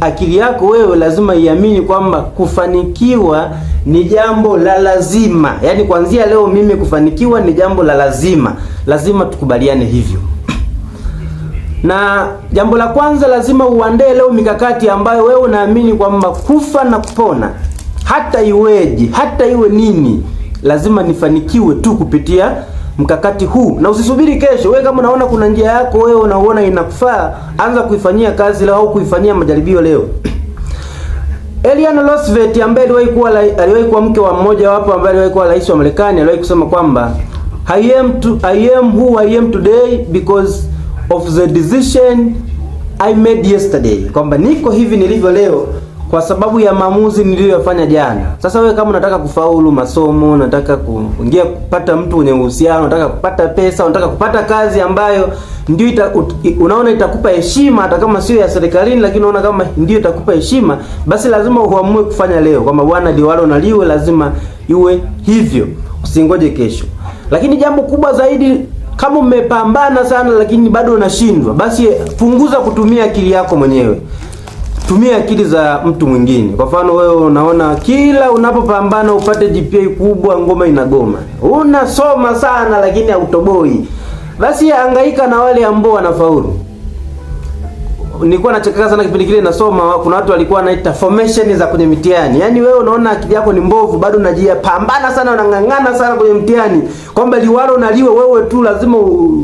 Akili yako wewe lazima iamini kwamba kufanikiwa ni jambo la lazima. Yaani kuanzia leo mimi kufanikiwa ni jambo la lazima. Lazima tukubaliane hivyo. Na jambo la kwanza, lazima uandae leo mikakati ambayo wewe unaamini kwamba kufa na kupona, hata iweje, hata iwe nini, lazima nifanikiwe tu kupitia mkakati huu, na usisubiri kesho. Wewe kama unaona kuna njia yako wewe unaona inakufaa, anza kuifanyia kazi leo au kuifanyia majaribio leo. Eleanor Roosevelt ambaye aliwahi kuwa mke wa mmoja wapo ambaye aliwahi kuwa rais wa Marekani, aliwahi kusema kwamba I am who I am today because of the decision I made yesterday, kwamba niko hivi nilivyo leo kwa sababu ya maamuzi niliyofanya jana. Sasa wewe kama unataka kufaulu masomo, unataka kuingia kupata mtu mwenye uhusiano, unataka kupata pesa, unataka kupata kazi ambayo ndio unaona itakupa heshima hata kama sio ya serikalini, lakini unaona kama ndio itakupa heshima, basi lazima uamue kufanya leo kwamba bwana, liwalo na liwe, lazima iwe hivyo, usingoje kesho. Lakini jambo kubwa zaidi, kama umepambana sana lakini bado unashindwa, basi punguza kutumia akili yako mwenyewe, tumia akili za mtu mwingine. Kwa mfano, wewe unaona kila unapopambana upate GPA kubwa, ngoma inagoma, unasoma sana lakini hautoboi, basi hangaika na wale ambao wanafaulu. Nilikuwa nachekeka sana kipindi kile nasoma, kuna watu walikuwa wanaita formation za kwenye mitihani. Yaani wewe unaona akili yako ni mbovu, bado unajia pambana sana, unang'ang'ana sana kwenye mtihani kwamba liwalo na liwe, wewe tu lazima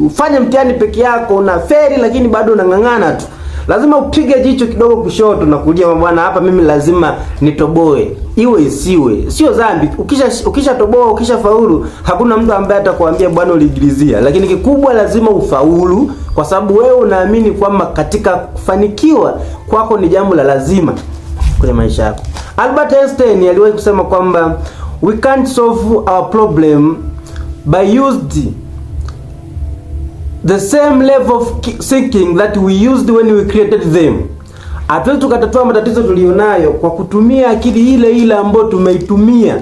ufanye mtihani peke yako, una feri lakini bado unang'ang'ana tu. Lazima upige jicho kidogo kushoto na kulia, bwana, hapa mimi lazima nitoboe, iwe isiwe, sio dhambi. Ukisha toboa, ukisha faulu, hakuna mtu ambaye atakwambia bwana uliigilizia, lakini kikubwa lazima ufaulu, kwa sababu wewe unaamini kwamba katika kufanikiwa kwako ni jambo la lazima kwenye maisha yako. Albert Einstein aliwahi kusema kwamba we can't solve our problem by used the same level of thinking that we used when we created them. Hatuwezi tukatatua matatizo tulionayo kwa kutumia akili ile ile ambayo tumeitumia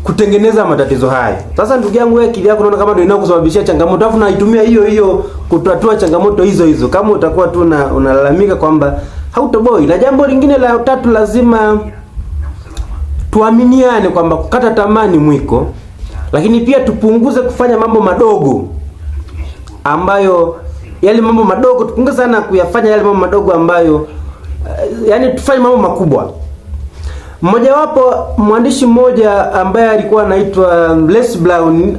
kutengeneza matatizo hayo. Sasa ndugu yangu, wewe akili yako unaona kama ndio inayokusababishia changamoto, alafu naitumia hiyo hiyo kutatua changamoto hizo hizo, kama utakuwa tu unalalamika kwamba hautoboi. Na jambo lingine la tatu, lazima tuaminiane kwamba kukata tamaa ni mwiko, lakini pia tupunguze kufanya mambo madogo ambayo yale mambo madogo tupunguze sana kuyafanya yale mambo madogo ambayo yani tufanye mambo makubwa. Mmojawapo, mwandishi mmoja ambaye alikuwa anaitwa Les Brown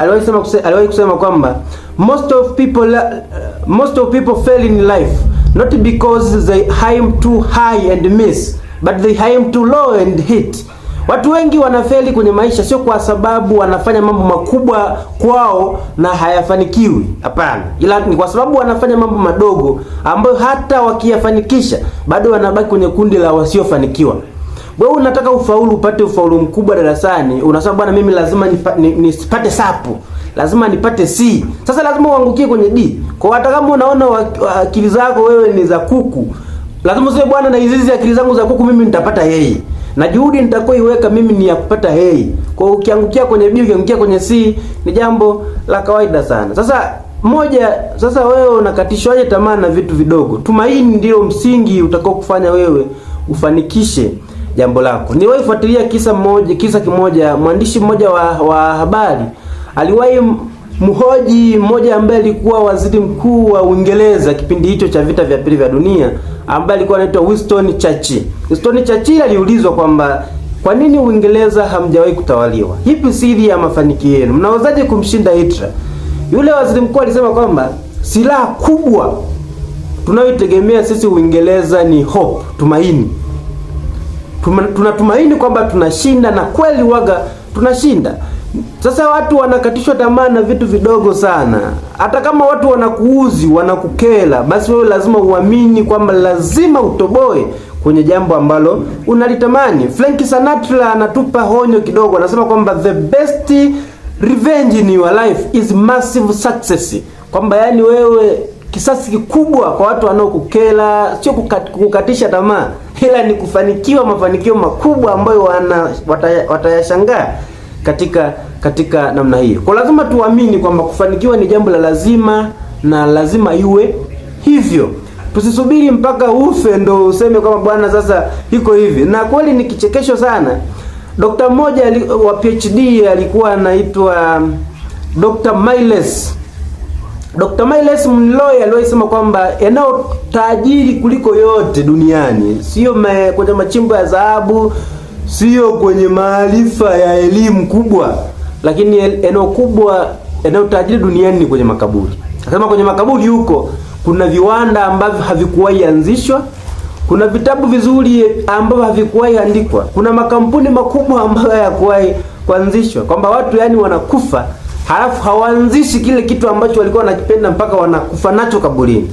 aliwahi kusema kwamba most of people fail in life not because they aim too high and miss, but they aim too low and hit. Watu wengi wanafeli kwenye maisha sio kwa sababu wanafanya mambo makubwa kwao na hayafanikiwi, hapana, ila ni kwa sababu wanafanya mambo madogo ambayo hata wakiyafanikisha bado wanabaki kwenye kundi la wasiofanikiwa. Wewe unataka ufaulu, upate ufaulu mkubwa darasani, unasema bwana, mimi lazima nisipate supp, lazima nipate C. Sasa lazima uangukie kwenye D. Kwa hata kama unaona akili zako wewe ni za kuku, lazima useme bwana, na hizi akili zangu za kuku mimi nitapata A. Na juhudi nitakayoiweka mimi ni ya kupata A. Kwa ukiangukia kwenye B, ukiangukia kwenye C ni jambo la kawaida sana. Sasa moja, sasa wewe unakatishwaje tamaa na vitu vidogo? Tumaini ndio msingi utakao kufanya wewe ufanikishe jambo lako. Niliwahi kufuatilia kisa kimoja, mwandishi mmoja wa habari aliwahi mhoji mmoja ambaye alikuwa waziri mkuu wa Uingereza kipindi hicho cha vita vya pili vya dunia, ambaye alikuwa anaitwa Winston Churchill. Winston Churchill aliulizwa kwamba kwa nini Uingereza hamjawahi kutawaliwa? Ipi siri ya mafanikio yenu? Mnawezaje kumshinda Hitler? Yule waziri mkuu alisema kwamba silaha kubwa tunayoitegemea sisi Uingereza ni hope, tumaini. Tunatumaini kwamba tunashinda na kweli waga tunashinda. Sasa watu wanakatishwa tamaa na vitu vidogo sana. Hata kama watu wanakuuzi, wanakukela, basi wewe lazima uamini kwamba lazima utoboe kwenye jambo ambalo unalitamani. Frank Sinatra anatupa honyo kidogo, anasema kwamba the best revenge in your life is massive success, kwamba yani wewe kisasi kikubwa kwa watu wanaokukela sio kukatisha tamaa, ila ni kufanikiwa mafanikio makubwa ambayo watayashangaa katika namna hiyo. Kwa lazima tuamini kwamba kufanikiwa ni jambo la lazima na lazima iwe hivyo. Tusisubiri mpaka ufe ndo useme kwamba bwana, sasa iko hivi. Na kweli ni kichekesho sana. Dokta mmoja wa PhD alikuwa anaitwa Dr. Miles. Dr. Miles Monroe aliwahi sema kwamba eneo tajiri kuliko yote duniani sio kwenye machimbo ya dhahabu, sio kwenye maarifa ya elimu kubwa, lakini eneo kubwa, eneo tajiri duniani ni kwenye makaburi. Akasema kwenye makaburi huko kuna viwanda ambavyo havikuwahi anzishwa, kuna vitabu vizuri ambavyo havikuwahi andikwa, kuna makampuni makubwa ambayo hayakuwahi kuanzishwa, kwamba watu yani wanakufa halafu hawaanzishi kile kitu ambacho walikuwa wanakipenda mpaka wanakufa nacho kaburini.